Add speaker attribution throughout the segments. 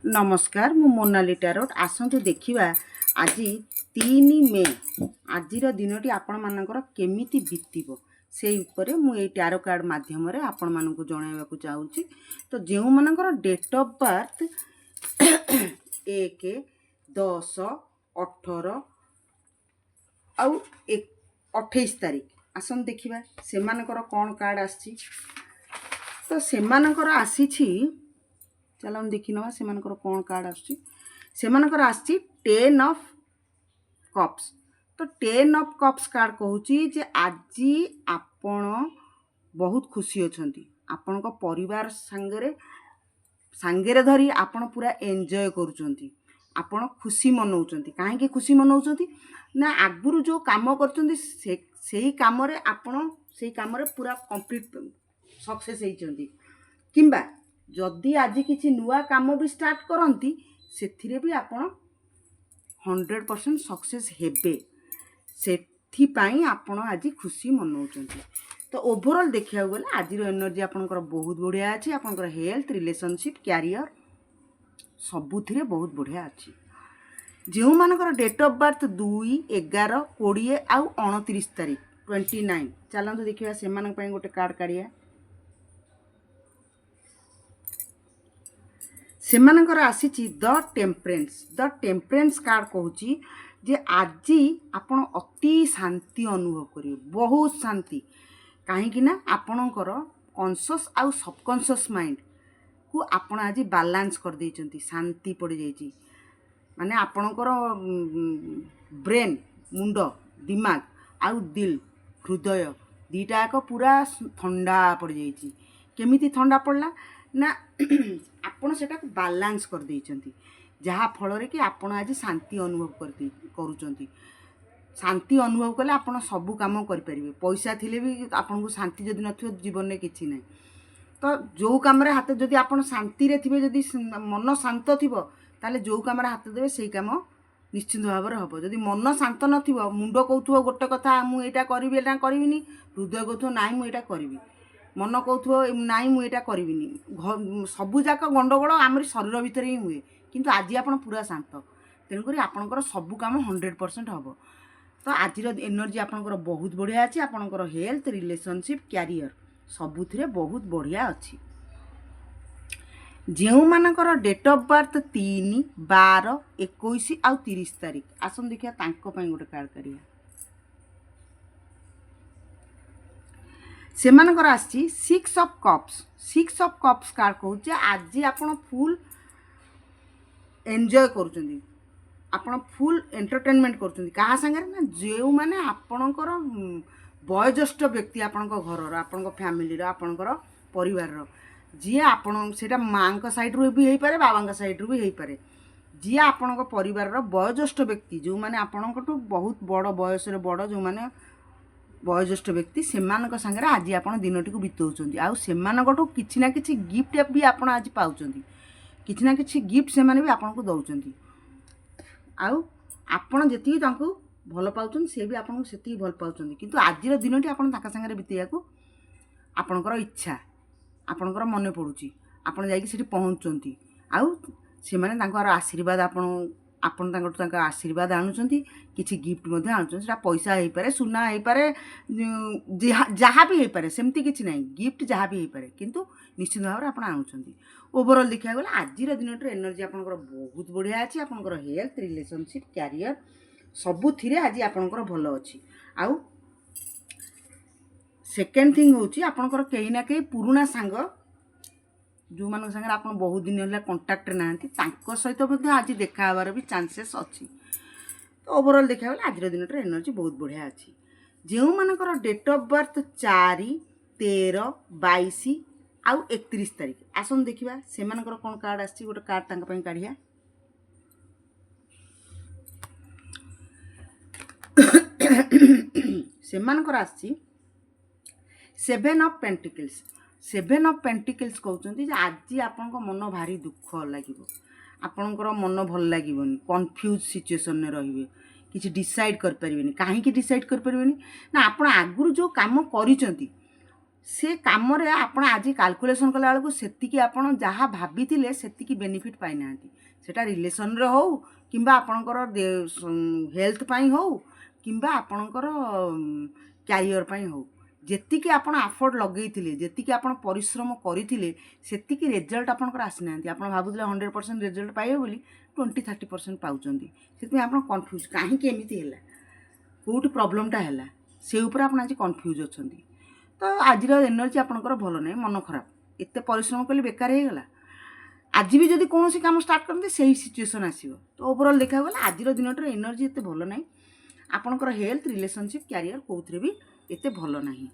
Speaker 1: ନମସ୍କାର, ମୁଁ ମୋନାଲି ଟାରୋଟ୍। ଆସନ୍ତୁ ଦେଖିବା ଆଜି 3 ମେ, ଆଜିର ଦିନଟି ଆପଣମାନଙ୍କର କେମିତି ବିତିବ, ସେଇ ଉପରେ ମୁଁ ଏଇ ଟ୍ୟାରୋ କାର୍ଡ଼ ମାଧ୍ୟମରେ ଆପଣମାନଙ୍କୁ ଜଣାଇବାକୁ ଚାହୁଁଛି। ତ ଯେଉଁମାନଙ୍କର ଡେଟ୍ ଅଫ୍ ବାର୍ଥ 1, 10, 18 ଆଉ 28 ତାରିଖ, ଆସନ୍ତୁ ଦେଖିବା ସେମାନଙ୍କର କ'ଣ କାର୍ଡ଼ ଆସିଛି। ତ ସେମାନଙ୍କର ଆସିଛି, ଚାଲନ୍ତୁ ଦେଖିନେବା ସେମାନଙ୍କର କ'ଣ କାର୍ଡ଼ ଆସୁଛି। ସେମାନଙ୍କର ଆସିଛି ଟେନ୍ ଅଫ୍ କପ୍ସ। ତ ଟେନ୍ ଅଫ୍ କପ୍ସ କାର୍ଡ଼ କହୁଛି ଯେ ଆଜି ଆପଣ ବହୁତ ଖୁସି ଅଛନ୍ତି। ଆପଣଙ୍କ ପରିବାର ସାଙ୍ଗରେ ଧରି ଆପଣ ପୁରା ଏନ୍ଜୟ କରୁଛନ୍ତି। ଆପଣ ଖୁସି ମନଉଛନ୍ତି। କାହିଁକି ଖୁସି ମନଉଛନ୍ତି ନା, ଆଗରୁ ଯେଉଁ କାମ କରୁଛନ୍ତି, ସେଇ କାମରେ ଆପଣ ସେଇ କାମରେ ପୁରା କମ୍ପ୍ଲିଟ୍ ସକ୍ସେସ୍ ହେଇଛନ୍ତି, କିମ୍ବା ଯଦି ଆଜି କିଛି ନୂଆ କାମ ବି ଷ୍ଟାର୍ଟ କରନ୍ତି, ସେଥିରେ ବି ଆପଣ 100% ସକ୍ସେସ୍ ହେବେ। ସେଥିପାଇଁ ଆପଣ ଆଜି ଖୁସି ମନଉଛନ୍ତି। ତ ଓଭରଅଲ୍ ଦେଖିବାକୁ ଗଲେ ଆଜିର ଏନର୍ଜି ଆପଣଙ୍କର ବହୁତ ବଢ଼ିଆ ଅଛି। ଆପଣଙ୍କର ହେଲ୍ଥ, ରିଲେସନସିପ୍, କ୍ୟାରିୟର ସବୁଥିରେ ବହୁତ ବଢ଼ିଆ ଅଛି। ଯେଉଁମାନଙ୍କର ଡେଟ୍ ଅଫ୍ ବାର୍ଥ 2, 11, 20 ଆଉ 29 ତାରିଖ, 29, ଚାଲନ୍ତୁ ଦେଖିବା ସେମାନଙ୍କ ପାଇଁ ଗୋଟେ କାର୍ଡ଼ କାଢ଼ିବା। ସେମାନଙ୍କର ଆସିଛି ଦ ଟେମ୍ପରେନ୍ସ। ଦ ଟେମ୍ପରେନ୍ସ କାର୍ଡ଼ କହୁଛି ଯେ ଆଜି ଆପଣ ଅତି ଶାନ୍ତି ଅନୁଭବ କରିବେ, ବହୁତ ଶାନ୍ତି। କାହିଁକି ନା ଆପଣଙ୍କର କନସସ୍ ଆଉ ସବକନସସ୍ ମାଇଣ୍ଡକୁ ଆପଣ ଆଜି ବାଲାନ୍ସ କରିଦେଇଛନ୍ତି। ଶାନ୍ତି ପଡ଼ିଯାଇଛି। ମାନେ ଆପଣଙ୍କର ବ୍ରେନ୍, ମୁଣ୍ଡ, ଦିମାଗ ଆଉ ଦିଲ୍, ହୃଦୟ ଦୁଇଟା ଯାକ ପୁରା ଥଣ୍ଡା ପଡ଼ିଯାଇଛି। କେମିତି ଥଣ୍ଡା ପଡ଼ିଲା ନା, ଆପଣ ସେଟାକୁ ବାଲାନ୍ସ କରିଦେଇଛନ୍ତି, ଯାହାଫଳରେ କି ଆପଣ ଆଜି ଶାନ୍ତି ଅନୁଭବ କରୁଛନ୍ତି। ଶାନ୍ତି ଅନୁଭବ କଲେ ଆପଣ ସବୁ କାମ କରିପାରିବେ। ପଇସା ଥିଲେ ବି ଆପଣଙ୍କୁ ଶାନ୍ତି ଯଦି ନଥିବ, ଜୀବନରେ କିଛି ନାହିଁ। ତ ଯେଉଁ କାମରେ ହାତ, ଯଦି ଆପଣ ଶାନ୍ତିରେ ଥିବେ, ଯଦି ମନ ଶାନ୍ତ ଥିବ, ତାହେଲେ ଯେଉଁ କାମରେ ହାତ ଦେବେ, ସେଇ କାମ ନିଶ୍ଚିନ୍ତ ଭାବରେ ହେବ। ଯଦି ମନ ଶାନ୍ତ ନଥିବ, ମୁଣ୍ଡ କହୁଥିବ ଗୋଟେ କଥା, ମୁଁ ଏଇଟା କରିବି, ଏଇଟା କରିବିନି। ହୃଦୟ କହୁଥିବ, ନାଇଁ, ମୁଁ ଏଇଟା କରିବି। ମନ କହୁଥିବ, ନାଇଁ, ମୁଁ ଏଇଟା କରିବିନି। ସବୁ ଯାକ ଗଣ୍ଡଗୋଳ ଆମରି ଶରୀର ଭିତରେ ହିଁ ହୁଏ। କିନ୍ତୁ ଆଜି ଆପଣ ପୁରା ଶାନ୍ତ, ତେଣୁକରି ଆପଣଙ୍କର ସବୁ କାମ 100% ହେବ। ତ ଆଜିର ଏନର୍ଜି ଆପଣଙ୍କର ବହୁତ ବଢ଼ିଆ ଅଛି। ଆପଣଙ୍କର ହେଲ୍ଥ, ରିଲେସନସିପ୍, କ୍ୟାରିୟର ସବୁଥିରେ ବହୁତ ବଢ଼ିଆ ଅଛି। ଯେଉଁମାନଙ୍କର ଡେଟ୍ ଅଫ୍ ବାର୍ଥ 3, 12, 21 ଆଉ 30 ତାରିଖ, ଆସନ୍ତୁ ଦେଖିବା ତାଙ୍କ ପାଇଁ ଗୋଟେ କାର୍ଡ଼ କାଢ଼ିବା। ସେମାନଙ୍କର ଆସିଛି six of cups. Six of cups card କହୁଛି ଆଜି ଆପଣ ଫୁଲ୍ ଏନ୍ଜୟ କରୁଛନ୍ତି, ଆପଣ ଫୁଲ୍ ଏଣ୍ଟରଟେନମେଣ୍ଟ କରୁଛନ୍ତି। କାହା ସାଙ୍ଗରେ ନା, ଯେଉଁମାନେ ଆପଣଙ୍କର ବୟୋଜ୍ୟେଷ୍ଠ ବ୍ୟକ୍ତି, ଆପଣଙ୍କ ଘରର, ଆପଣଙ୍କ ଫ୍ୟାମିଲିର, ଆପଣଙ୍କର ପରିବାରର ଯିଏ ଆପଣ, ସେଇଟା ମାଆଙ୍କ ସାଇଡ଼ରୁ ବି ହେଇପାରେ, ବାବାଙ୍କ ସାଇଡ଼ରୁ ବି ହେଇପାରେ, ଯିଏ ଆପଣଙ୍କ ପରିବାରର ବୟୋଜ୍ୟେଷ୍ଠ ବ୍ୟକ୍ତି, ଯେଉଁମାନେ ଆପଣଙ୍କଠୁ ବହୁତ ବଡ଼, ବୟସରେ ବଡ଼, ଯେଉଁମାନେ ବୟୋଜ୍ୟେଷ୍ଠ ବ୍ୟକ୍ତି, ସେମାନଙ୍କ ସାଙ୍ଗରେ ଆଜି ଆପଣ ଦିନଟିକୁ ବିତଉଛନ୍ତି। ଆଉ ସେମାନଙ୍କଠୁ କିଛି ନା କିଛି ଗିଫ୍ଟ ବି ଆପଣ ଆଜି ପାଉଛନ୍ତି। କିଛି ନା କିଛି ଗିଫ୍ଟ ସେମାନେ ବି ଆପଣଙ୍କୁ ଦେଉଛନ୍ତି। ଆଉ ଆପଣ ଯେତିକି ତାଙ୍କୁ ଭଲ ପାଉଛନ୍ତି, ସେ ବି ଆପଣଙ୍କୁ ସେତିକି ଭଲ ପାଉଛନ୍ତି। କିନ୍ତୁ ଆଜିର ଦିନଟି ଆପଣ ତାଙ୍କ ସାଙ୍ଗରେ ବିତେଇବାକୁ ଆପଣଙ୍କର ଇଚ୍ଛା, ଆପଣଙ୍କର ମନେ ପଡ଼ୁଛି, ଆପଣ ଯାଇକି ସେଠି ପହଞ୍ଚୁଛନ୍ତି। ଆଉ ସେମାନେ ତାଙ୍କର ଆଶୀର୍ବାଦ, ଆପଣ ତାଙ୍କଠୁ ତାଙ୍କ ଆଶୀର୍ବାଦ ଆଣୁଛନ୍ତି, କିଛି ଗିଫ୍ଟ ମଧ୍ୟ ଆଣୁଛନ୍ତି। ସେଇଟା ପଇସା ହେଇପାରେ, ସୁନା ହେଇପାରେ, ଯାହା ବି ହେଇପାରେ, ସେମିତି କିଛି ନାହିଁ। ଗିଫ୍ଟ ଯାହା ବି ହେଇପାରେ, କିନ୍ତୁ ନିଶ୍ଚିତ ଭାବରେ ଆପଣ ଆଣୁଛନ୍ତି। ଓଭରଅଲ୍ ଦେଖିବାକୁ ଗଲେ ଆଜିର ଦିନଟିର ଏନର୍ଜି ଆପଣଙ୍କର ବହୁତ ବଢ଼ିଆ ଅଛି। ଆପଣଙ୍କର ହେଲ୍ଥ, ରିଲେସନସିପ୍, କ୍ୟାରିୟର ସବୁଥିରେ ଆଜି ଆପଣଙ୍କର ଭଲ ଅଛି। ଆଉ ସେକେଣ୍ଡ ଥିଙ୍ଗ ହେଉଛି, ଆପଣଙ୍କର କେହି ନା କେହି ପୁରୁଣା ସାଙ୍ଗ, ଯେଉଁମାନଙ୍କ ସାଙ୍ଗରେ ଆପଣ ବହୁତ ଦିନ ହେଲା କଣ୍ଟାକ୍ଟରେ ନାହାନ୍ତି, ତାଙ୍କ ସହିତ ମଧ୍ୟ ଆଜି ଦେଖା ହେବାର ବି ଚାନ୍ସେସ୍ ଅଛି। ତ ଓଭରଅଲ୍ ଦେଖିବାକୁ ଗଲେ ଆଜିର ଦିନଟାର ଏନର୍ଜି ବହୁତ ବଢ଼ିଆ ଅଛି। ଯେଉଁମାନଙ୍କର ଡେଟ୍ ଅଫ୍ ବାର୍ଥ 4, 13, 22 ଆଉ 31 ତାରିଖ, ଆସନ୍ତୁ ଦେଖିବା ସେମାନଙ୍କର କ'ଣ କାର୍ଡ଼ ଆସିଛି। ଗୋଟେ କାର୍ଡ଼ ତାଙ୍କ ପାଇଁ କାଢ଼ିବା। ସେମାନଙ୍କର ଆସିଛି seven of pentacles. Seven of pentacles କହୁଛନ୍ତି ଯେ ଆଜି ଆପଣଙ୍କ ମନ ଭାରି ଦୁଃଖ ଲାଗିବ, ଆପଣଙ୍କର ମନ ଭଲ ଲାଗିବନି, କନଫ୍ୟୁଜ୍ ସିଚୁଏସନ୍ରେ ରହିବେ, କିଛି ଡିସାଇଡ଼୍ କରିପାରିବେନି। କାହିଁକି ଡିସାଇଡ଼୍ କରିପାରିବେନି ନା, ଆପଣ ଆଗରୁ ଯେଉଁ କାମ କରିଛନ୍ତି, ସେ କାମରେ ଆପଣ ଆଜି କାଲକୁଲେସନ୍ କଲାବେଳକୁ ସେତିକି ଆପଣ ଯାହା ଭାବିଥିଲେ ସେତିକି ବେନିଫିଟ୍ ପାଇନାହାନ୍ତି। ସେଇଟା ରିଲେସନ୍ରେ ହଉ କିମ୍ବା ଆପଣଙ୍କର ହେଲ୍ଥ ପାଇଁ ହଉ କିମ୍ବା ଆପଣଙ୍କର କ୍ୟାରିଅର୍ ପାଇଁ ହଉ, ଯେତିକି ଆପଣ ଆଫୋର୍ଡ଼ ଲଗେଇଥିଲେ, ଯେତିକି ଆପଣ ପରିଶ୍ରମ କରିଥିଲେ, ସେତିକି ରେଜଲ୍ଟ ଆପଣଙ୍କର ଆସିନାହାନ୍ତି। ଆପଣ ଭାବୁଥିଲେ 100% ରେଜଲ୍ଟ ପାଇବେ ବୋଲି, 20-30% ପାଉଛନ୍ତି। ସେଥିପାଇଁ ଆପଣ କନଫ୍ୟୁଜ୍, କାହିଁକି ଏମିତି ହେଲା, କେଉଁଠି ପ୍ରୋବ୍ଲେମଟା ହେଲା, ସେ ଉପରେ ଆପଣ ଆଜି କନଫ୍ୟୁଜ୍ ଅଛନ୍ତି। ତ ଆଜିର ଏନର୍ଜି ଆପଣଙ୍କର ଭଲ ନାହିଁ, ମନ ଖରାପ, ଏତେ ପରିଶ୍ରମ କଲି ବେକାର ହେଇଗଲା। ଆଜି ବି ଯଦି କୌଣସି କାମ ଷ୍ଟାର୍ଟ କରନ୍ତି, ସେଇ ସିଚୁଏସନ୍ ଆସିବ। ତ ଓଭରଅଲ୍ ଦେଖିବାକୁ ଗଲେ ଆଜିର ଦିନଟାର ଏନର୍ଜି ଏତେ ଭଲ ନାହିଁ। ଆପଣଙ୍କର ହେଲ୍ଥ, ରିଲେସନସିପ୍, କ୍ୟାରିୟର କେଉଁଥିରେ ବି ଏତେ ଭଲ ନାହିଁ।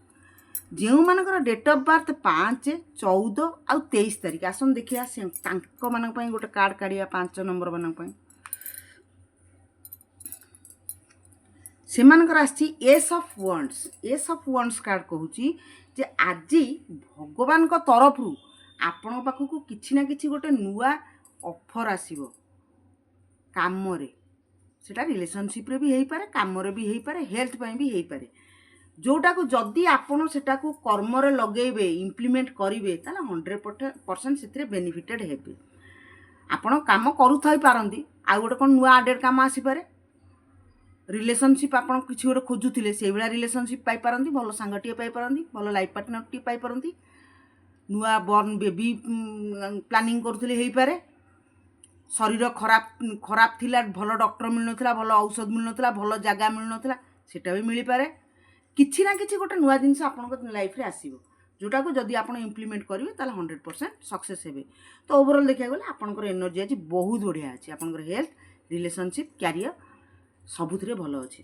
Speaker 1: ଯେଉଁମାନଙ୍କର ଡେଟ୍ ଅଫ୍ ବାର୍ଥ 5, 14 ଆଉ 23 ତାରିଖ, ଆସନ୍ତୁ ଦେଖିବା ସେ ତାଙ୍କମାନଙ୍କ ପାଇଁ ଗୋଟେ କାର୍ଡ଼ କାଢ଼ିବା। 5 ନମ୍ବର ମାନଙ୍କ ପାଇଁ ସେମାନଙ୍କର ଆସିଛି Ace of Wands। Ace of Wands card କହୁଛି ଯେ ଆଜି ଭଗବାନଙ୍କ ତରଫରୁ ଆପଣଙ୍କ ପାଖକୁ କିଛି ନା କିଛି ଗୋଟେ ନୂଆ ଅଫର୍ ଆସିବ କାମରେ। ସେଟା ରିଲେସନସିପ୍ରେ ବି ହେଇପାରେ, କାମରେ ବି ହେଇପାରେ, ହେଲ୍ଥ ପାଇଁ ବି ହେଇପାରେ। ଯେଉଁଟାକୁ ଯଦି ଆପଣ ସେଟାକୁ କର୍ମରେ ଲଗେଇବେ, ଇମ୍ପ୍ଲିମେଣ୍ଟ କରିବେ, ତାହେଲେ 100% ସେଥିରେ ବେନିଫିଟେଡ଼ ହେବେ। ଆପଣ କାମ କରୁଥାଇ ପାରନ୍ତି, ଆଉ ଗୋଟେ କ'ଣ ନୂଆ ଆଡ଼େଡ଼ କାମ ଆସିପାରେ। ରିଲେସନସିପ୍ ଆପଣ କିଛି ଗୋଟେ ଖୋଜୁଥିଲେ, ସେଇଭଳିଆ ରିଲେସନସିପ୍ ପାଇପାରନ୍ତି। ଭଲ ସାଙ୍ଗଟିଏ ପାଇପାରନ୍ତି, ଭଲ ଲାଇଫ୍ ପାର୍ଟନରଟିଏ ପାଇପାରନ୍ତି। ନୂଆ ବର୍ନ ବେବି ପ୍ଲାନିଂ କରୁଥିଲେ, ହେଇପାରେ। ଶରୀର ଖରାପ ଖରାପ ଥିଲା, ଭଲ ଡକ୍ଟର ମିଳୁନଥିଲା, ଭଲ ଔଷଧ ମିଳୁନଥିଲା, ଭଲ ଜାଗା ମିଳୁନଥିଲା, ସେଇଟା ବି ମିଳିପାରେ। କିଛି ନା କିଛି ଗୋଟେ ନୂଆ ଜିନିଷ ଆପଣଙ୍କ ଲାଇଫ୍ରେ ଆସିବ, ଯେଉଁଟାକୁ ଯଦି ଆପଣ ଇମ୍ପ୍ଲିମେଣ୍ଟ କରିବେ, ତାହେଲେ 100% ସକ୍ସେସ୍ ହେବେ। ତ ଓଭରଅଲ୍ ଦେଖିବାକୁ ଗଲେ ଆପଣଙ୍କର ଏନର୍ଜି ଆଜି ବହୁତ ବଢ଼ିଆ ଅଛି। ଆପଣଙ୍କର ହେଲ୍ଥ, ରିଲେସନସିପ୍, କ୍ୟାରିୟର ସବୁଥିରେ ଭଲ ଅଛି।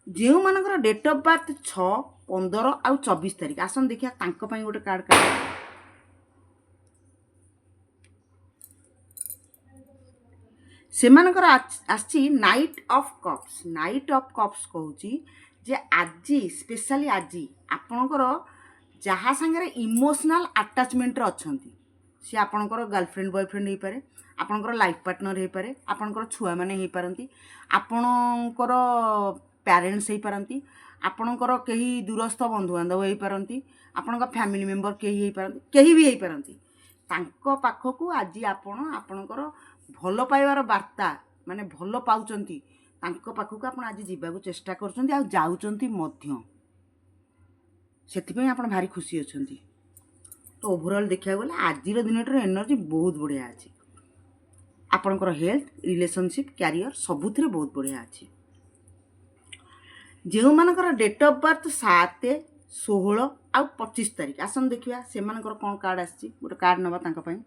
Speaker 1: ଯେଉଁମାନଙ୍କର ଡେଟ୍ ଅଫ୍ ବାର୍ଥ 6, 15 ଆଉ 24 ତାରିଖ, ଆସନ୍ତୁ ଦେଖିବା ତାଙ୍କ ପାଇଁ ଗୋଟେ କାର୍ଡ଼ କାଢ଼ିବା। ସେମାନଙ୍କର ଆସିଛି Knight of Cups। Knight of Cups କହୁଛି ଯେ ଆଜି, ସ୍ପେଶାଲି ଆଜି ଆପଣଙ୍କର ଯାହା ସାଙ୍ଗରେ ଇମୋସନାଲ୍ ଆଟାଚମେଣ୍ଟରେ ଅଛନ୍ତି, ସିଏ ଆପଣଙ୍କର ଗାର୍ଲଫ୍ରେଣ୍ଡ, ବୟଫ୍ରେଣ୍ଡ ହେଇପାରେ, ଆପଣଙ୍କର ଲାଇଫ୍ ପାର୍ଟନର ହେଇପାରେ, ଆପଣଙ୍କର ଛୁଆମାନେ ହେଇପାରନ୍ତି, ଆପଣଙ୍କର ପ୍ୟାରେଣ୍ଟସ୍ ହେଇପାରନ୍ତି, ଆପଣଙ୍କର କେହି ଦୂରସ୍ଥ ବନ୍ଧୁବାନ୍ଧବ ହେଇପାରନ୍ତି, ଆପଣଙ୍କ ଫ୍ୟାମିଲି ମେମ୍ବର କେହି ହେଇପାରନ୍ତି, କେହି ବି ହେଇପାରନ୍ତି। ତାଙ୍କ ପାଖକୁ ଆଜି ଆପଣ ଆପଣଙ୍କର ଭଲ ପାଇବାର ବାର୍ତ୍ତା, ମାନେ ଭଲ ପାଉଛନ୍ତି, ତାଙ୍କ ପାଖକୁ ଆପଣ ଆଜି ଯିବାକୁ ଚେଷ୍ଟା କରୁଛନ୍ତି ଆଉ ଯାଉଛନ୍ତି ମଧ୍ୟ। ସେଥିପାଇଁ ଆପଣ ଭାରି ଖୁସି ଅଛନ୍ତି। ତ ଓଭରଅଲ୍ ଦେଖିବାକୁ ଗଲେ ଆଜିର ଦିନଟାର ଏନର୍ଜି ବହୁତ ବଢ଼ିଆ ଅଛି। ଆପଣଙ୍କର ହେଲ୍ଥ, ରିଲେସନସିପ୍, କ୍ୟାରିୟର ସବୁଥିରେ ବହୁତ ବଢ଼ିଆ ଅଛି। ଯେଉଁମାନଙ୍କର ଡେଟ୍ ଅଫ୍ ବାର୍ଥ 7, 16 ଆଉ 25 ତାରିଖ, ଆସନ୍ତୁ ଦେଖିବା ସେମାନଙ୍କର କ'ଣ କାର୍ଡ଼ ଆସିଛି। ଗୋଟେ କାର୍ଡ଼ ନେବା ତାଙ୍କ ପାଇଁ।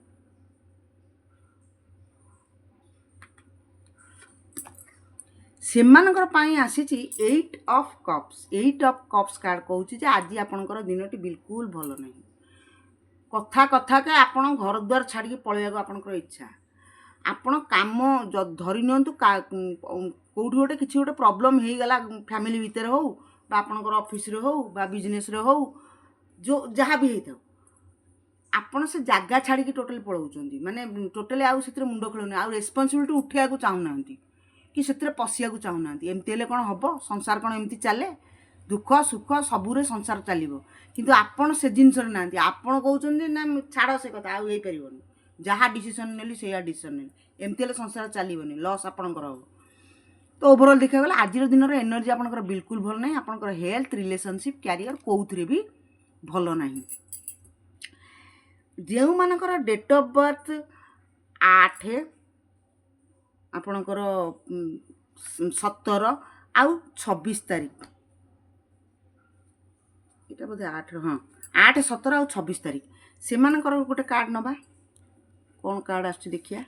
Speaker 1: ସେମାନଙ୍କର ପାଇଁ ଆସିଛି Eight of Cups। Eight of Cups card କହୁଛି ଯେ ଆଜି ଆପଣଙ୍କର ଦିନଟି ବିଲକୁଲ ଭଲ ନାହିଁ। କଥା କଥାକେ ଆପଣ ଘର ଦ୍ୱାର ଛାଡ଼ିକି ପଳେଇବାକୁ ଆପଣଙ୍କର ଇଚ୍ଛା। ଆପଣ କାମ ଧରି ନିଅନ୍ତୁ, କେଉଁଠି ଗୋଟେ କିଛି ଗୋଟେ ପ୍ରୋବ୍ଲେମ୍ ହେଇଗଲା, ଫ୍ୟାମିଲି ଭିତରେ ହଉ ବା ଆପଣଙ୍କର ଅଫିସରେ ହଉ ବା ବିଜନେସ୍ରେ ହଉ, ଯେଉଁ ଯାହା ବି ହେଇଥାଉ, ଆପଣ ସେ ଜାଗା ଛାଡ଼ିକି ଟୋଟାଲି ପଳାଉଛନ୍ତି। ମାନେ ଟୋଟାଲି ଆଉ ସେଥିରେ ମୁଣ୍ଡ ଖେଳୁନି, ଆଉ ରେସ୍ପନ୍ସିବିଲିଟି ଉଠେଇବାକୁ ଚାହୁଁନାହାନ୍ତି କି ସେଥିରେ ପଶିବାକୁ ଚାହୁଁନାହାନ୍ତି। ଏମିତି ହେଲେ କ'ଣ ହେବ? ସଂସାର କ'ଣ ଏମିତି ଚାଲେ? ଦୁଃଖ ସୁଖ ସବୁରେ ସଂସାର ଚାଲିବ। କିନ୍ତୁ ଆପଣ ସେ ଜିନିଷରେ ନାହାନ୍ତି। ଆପଣ କହୁଛନ୍ତି, ନା ଛାଡ଼ ସେ କଥା, ଆଉ ହେଇପାରିବନି, ଯାହା ଡିସିସନ୍ ନେଲି ସେଇଆ ଡିସିସନ୍ ନେଲି। ଏମିତି ହେଲେ ସଂସାର ଚାଲିବନି, ଲସ୍ ଆପଣଙ୍କର ହେବ। ତ ଓଭରଅଲ୍ ଦେଖିବାକୁ ଗଲେ ଆଜିର ଦିନର ଏନର୍ଜି ଆପଣଙ୍କର ବିଲକୁଲ ଭଲ ନାହିଁ। ଆପଣଙ୍କର ହେଲ୍ଥ, ରିଲେସନସିପ୍, କ୍ୟାରିୟର କେଉଁଥିରେ ବି ଭଲ ନାହିଁ। ଯେଉଁମାନଙ୍କର ଡେଟ୍ ଅଫ୍ ବାର୍ଥ 8, ଆପଣଙ୍କର 17 ଆଉ 26 ତାରିଖ, ଏଇଟା ବୋଧେ 8, ହଁ, 8, 17 ଆଉ 26 ତାରିଖ, ସେମାନଙ୍କର ଗୋଟେ କାର୍ଡ଼ ନେବା। କ'ଣ କାର୍ଡ଼ ଆସୁଛି ଦେଖିବା।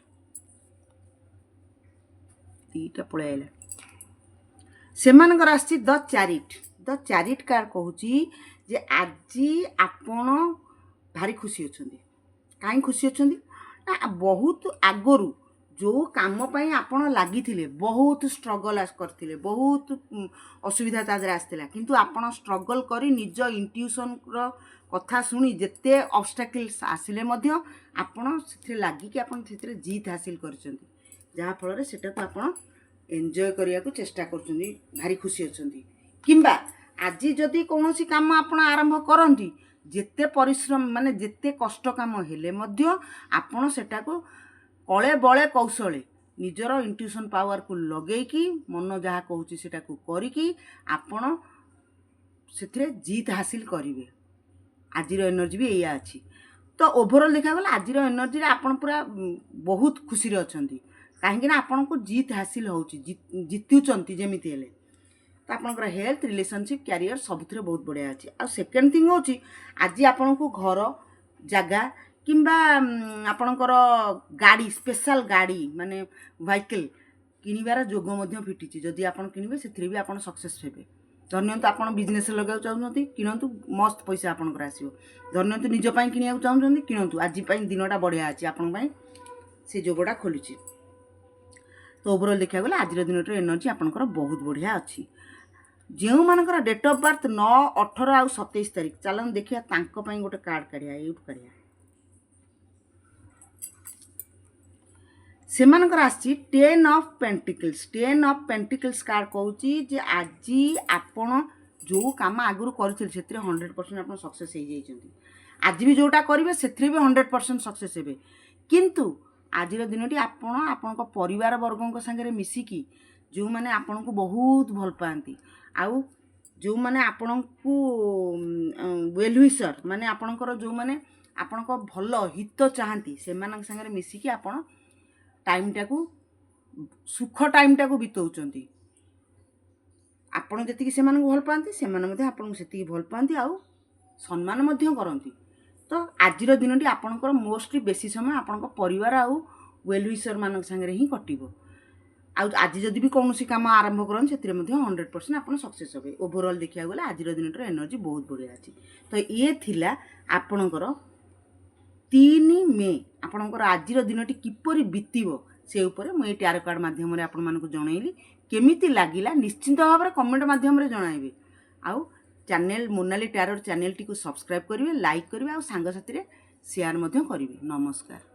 Speaker 1: ଦୁଇଟା ପଳେଇ ଆଇଲା। ସେମାନଙ୍କର ଆସିଛି The Chariot। The Chariot card କହୁଛି ଯେ ଆଜି ଆପଣ ଭାରି ଖୁସି ଅଛନ୍ତି। କାହିଁ ଖୁସି ଅଛନ୍ତି ନା, ବହୁତ ଆଗରୁ ଯେଉଁ କାମ ପାଇଁ ଆପଣ ଲାଗିଥିଲେ, ବହୁତ ଷ୍ଟ୍ରଗଲ୍ କରିଥିଲେ, ବହୁତ ଅସୁବିଧା ତା ଦେହରେ ଆସିଥିଲା, କିନ୍ତୁ ଆପଣ ଷ୍ଟ୍ରଗଲ୍ କରି ନିଜ ଇଣ୍ଟ୍ୟୁସନ୍ର କଥା ଶୁଣି ଯେତେ ଅବଷ୍ଟାକିଲ୍ସ ଆସିଲେ ମଧ୍ୟ ଆପଣ ସେଥିରେ ଲାଗିକି ଆପଣ ସେଥିରେ ଜିତ୍ ହାସିଲ କରିଛନ୍ତି, ଯାହାଫଳରେ ସେଟାକୁ ଆପଣ ଏନ୍ଜୟ କରିବାକୁ ଚେଷ୍ଟା କରୁଛନ୍ତି, ଭାରି ଖୁସି ଅଛନ୍ତି। କିମ୍ବା ଆଜି ଯଦି କୌଣସି କାମ ଆପଣ ଆରମ୍ଭ କରନ୍ତି, ଯେତେ ପରିଶ୍ରମ, ମାନେ ଯେତେ କଷ୍ଟ କାମ ହେଲେ ମଧ୍ୟ ଆପଣ ସେଟାକୁ କଳେ ବଳେ କୌଶଳେ ନିଜର ଇଣ୍ଟ୍ୟୁସନ୍ ପାୱାରକୁ ଲଗେଇକି, ମନ ଯାହା କହୁଛି ସେଟାକୁ କରିକି ଆପଣ ସେଥିରେ ଜିତ୍ ହାସିଲ କରିବେ। ଆଜିର ଏନର୍ଜି ବି ଏଇଆ ଅଛି। ତ ଓଭରଅଲ୍ ଦେଖିବାକୁ ଗଲେ ଆଜିର ଏନର୍ଜିରେ ଆପଣ ପୁରା ବହୁତ ଖୁସିରେ ଅଛନ୍ତି, କାହିଁକିନା ଆପଣଙ୍କୁ ଜିତ୍ ହାସିଲ ହେଉଛି, ଜିତୁଛନ୍ତି ଯେମିତି ହେଲେ। ତ ଆପଣଙ୍କର ହେଲ୍ଥ, ରିଲେସନସିପ୍, କ୍ୟାରିୟର ସବୁଥିରେ ବହୁତ ବଢ଼ିଆ ଅଛି। ଆଉ ସେକେଣ୍ଡ ଥିଙ୍ଗ ହେଉଛି, ଆଜି ଆପଣଙ୍କୁ ଘର, ଜାଗା କିମ୍ବା ଆପଣଙ୍କର ଗାଡ଼ି, ସ୍ପେଶାଲ ଗାଡ଼ି ମାନେ ଭେହିକିଲ୍ କିଣିବାର ଯୋଗ ମଧ୍ୟ ଫିଟିଛି। ଯଦି ଆପଣ କିଣିବେ, ସେଥିରେ ବି ଆପଣ ସକ୍ସେସ୍ ହେବେ। ଧରିନିଅନ୍ତୁ ଆପଣ ବିଜନେସ୍ ଲଗାଇବାକୁ ଚାହୁଁଛନ୍ତି, କିଣନ୍ତୁ, ମସ୍ତ ପଇସା ଆପଣଙ୍କର ଆସିବ। ଧରିନିଅନ୍ତୁ ନିଜ ପାଇଁ କିଣିବାକୁ ଚାହୁଁଛନ୍ତି, କିଣନ୍ତୁ। ଆଜି ପାଇଁ ଦିନଟା ବଢ଼ିଆ ଅଛି ଆପଣଙ୍କ ପାଇଁ, ସେ ଯୋଗଟା ଖୋଲୁଛି। ତ ଓଭରଅଲ୍ ଦେଖିବାକୁ ଗଲେ ଆଜିର ଦିନଟାର ଏନର୍ଜି ଆପଣଙ୍କର ବହୁତ ବଢ଼ିଆ ଅଛି। ଯେଉଁମାନଙ୍କର ଡେଟ୍ ଅଫ୍ ବାର୍ଥ 9, 18 ଆଉ 27 ତାରିଖ, ଚାଲନ୍ତୁ ଦେଖିବା ତାଙ୍କ ପାଇଁ ଗୋଟେ କାର୍ଡ଼ କାଢ଼ିବା, ଏଇଠୁ କାଢ଼ିବା। ସେମାନଙ୍କର ଆସିଛି Ten of Pentacles। Ten of Pentacles card କହୁଛି ଯେ ଆଜି ଆପଣ ଯେଉଁ କାମ ଆଗରୁ କରିଥିଲେ, ସେଥିରେ 100% ଆପଣ ସକ୍ସେସ୍ ହେଇଯାଇଛନ୍ତି। ଆଜି ବି ଯେଉଁଟା କରିବେ, ସେଥିରେ ବି 100% ସକ୍ସେସ୍ ହେବେ। କିନ୍ତୁ ଆଜିର ଦିନଟି ଆପଣ ଆପଣଙ୍କ ପରିବାର ବର୍ଗଙ୍କ ସାଙ୍ଗରେ ମିଶିକି, ଯେଉଁମାନେ ଆପଣଙ୍କୁ ବହୁତ ଭଲ ପାଆନ୍ତି ଆଉ ଯେଉଁମାନେ ଆପଣଙ୍କୁ ୱେଲ୍ ୱିସର୍, ମାନେ ଆପଣଙ୍କର ଯେଉଁମାନେ ଆପଣଙ୍କ ଭଲ ହିତ ଚାହାନ୍ତି, ସେମାନଙ୍କ ସାଙ୍ଗରେ ମିଶିକି ଆପଣ ଟାଇମ୍ଟାକୁ, ସୁଖ ଟାଇମ୍ଟାକୁ ବିତଉଛନ୍ତି। ଆପଣ ଯେତିକି ସେମାନଙ୍କୁ ଭଲ ପାଆନ୍ତି, ସେମାନେ ମଧ୍ୟ ଆପଣଙ୍କୁ ସେତିକି ଭଲ ପାଆନ୍ତି ଆଉ ସମ୍ମାନ ମଧ୍ୟ କରନ୍ତି। ତ ଆଜିର ଦିନଟି ଆପଣଙ୍କର ମୋଷ୍ଟଲି ବେଶୀ ସମୟ ଆପଣଙ୍କ ପରିବାର ଆଉ ୱେଲ୍ ୱିସର୍ମାନଙ୍କ ସାଙ୍ଗରେ ହିଁ କଟିବ। ଆଉ ଆଜି ଯଦି ବି କୌଣସି କାମ ଆରମ୍ଭ କରନ୍ତି, ସେଥିରେ ମଧ୍ୟ 100% ଆପଣ ସକ୍ସେସ୍ ହେବେ। ଓଭରଅଲ୍ ଦେଖିବାକୁ ଗଲେ ଆଜିର ଦିନଟାର ଏନର୍ଜି ବହୁତ ବଢ଼ିଆ ଅଛି। ତ ଇଏ ଥିଲା ଆପଣଙ୍କର 3 ମେ, ଆପଣଙ୍କର ଆଜିର ଦିନଟି କିପରି ବିତିବ ସେ ଉପରେ ମୁଁ ଏଇ ଟ୍ୟାରୋ କାର୍ଡ଼ ମାଧ୍ୟମରେ ଆପଣମାନଙ୍କୁ ଜଣେଇଲି। କେମିତି ଲାଗିଲା ନିଶ୍ଚିନ୍ତ ଭାବରେ କମେଣ୍ଟ ମାଧ୍ୟମରେ ଜଣାଇବେ। ଆଉ ଚ୍ୟାନେଲ୍ ମୋନାଲି ଟ୍ୟାରୋ ଚ୍ୟାନେଲଟିକୁ ସବସ୍କ୍ରାଇବ୍ କରିବେ, ଲାଇକ୍ କରିବେ ଆଉ ସାଙ୍ଗସାଥିରେ ସେୟାର ମଧ୍ୟ କରିବେ। ନମସ୍କାର।